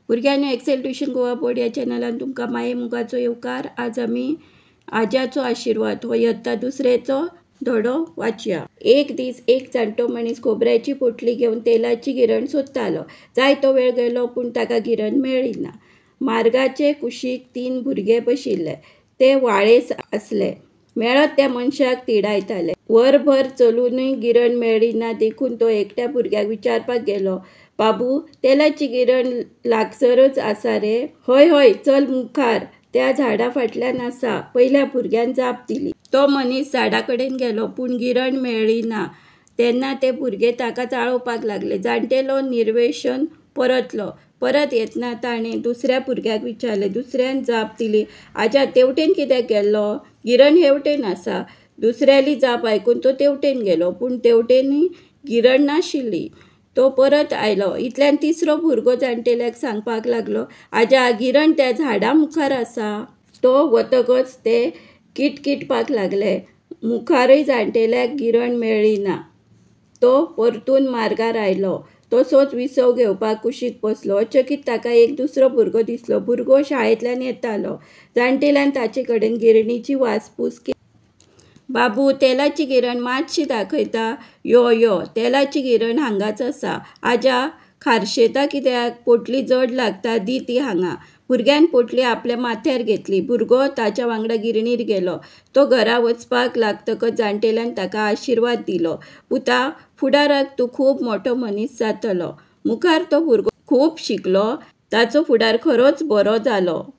भुरग्यांनो, XL tuition Goa board ह्या चॅनलान तुमकां माये मुगाचो येवकार. आज आमी आज्याचो आशिर्वाद हो यत्ता दुसरेचो धडो वाचया. एक दीस एक जाणटो मनीस खोबऱ्याची पोटली घेवन तेलाची गिरण सोदतालो. जायतो वेळ गेलो पूण ताका गिरण मेळ्ळी ना. मार्गाचे कुशीक तीन भुरगे बशिल्ले. ते वाळेस आसले. मेळत त्या मनशाक तिडायताले. वरभर चलुनूय गिरण मेळ्ळी ना देखून तो एकट्या भुरग्याक विचारपाक गेलो, बाबू, तेलाची गिरण लागसरच आसा रे? हय हय, चल मुखार त्या झाडा फाटल्यान आसा, पयल्या भुरग्यान जाप दिली. तो मनीस झाडा कडेन गेलो पूण गिरण मेळ्ळी ना. तेन्ना ते भुरगे ताका चाळोवपाक लागले. जाणटेलो निर्वेशन परतलो. परत येतना ताणें दुसऱ्या भुरग्याक विचारलें. दुसऱ्यान जाप दिली, आज्या तेवटेन कित्याक गेल्लो? गिरण हेवटेन आसा. दुसऱ्याली जाप आयकून तो तेवटेन गेलो पूण तेवटेनूय गिरण नाशिल्ली. तो परत आयलो. इतल्यान तिसरो भुरगो जाणटेल्याक सांगपाक लागलो, आज्या गिरण त्या झाडा मुखार आसा. तो वतकच ते किटकिटपाक लागले. मुखारूय जाणटेल्याक गिरण मेळ्ळी ना. तो परतून मार्गार आयलो. तसोच विसव घेवपाक कुशीक बसलो. अचकीत ताका एक दुसरो भुरगो दिसलो. भुरगो शाळेंतल्यान येतालो. जाणटेल्यान ताचे कडेन गिरणीची वासपूस केली. बाबू, तेलाची गिरण मातशी दाखयता? यो यो, तेलाची गिरण हांगाच आसा. आज्या, खारशेता कित्याक? पोटली जड लागता, दी ती हांगा. भुरग्यान पोटली आपल्या माथ्यार घेतली. भुरगो ताच्या वांगडा गिरणीर गेलो. तो घरा वचपाक लागतकच जाणटेल्यान ताका आशिर्वाद दिलो, पुता, फुडाराक तूं खूब मोटो मनीस जातलो. मुखार तो भुरगो खूब शिकलो. ताचो फुडार खरोच बरो जालो.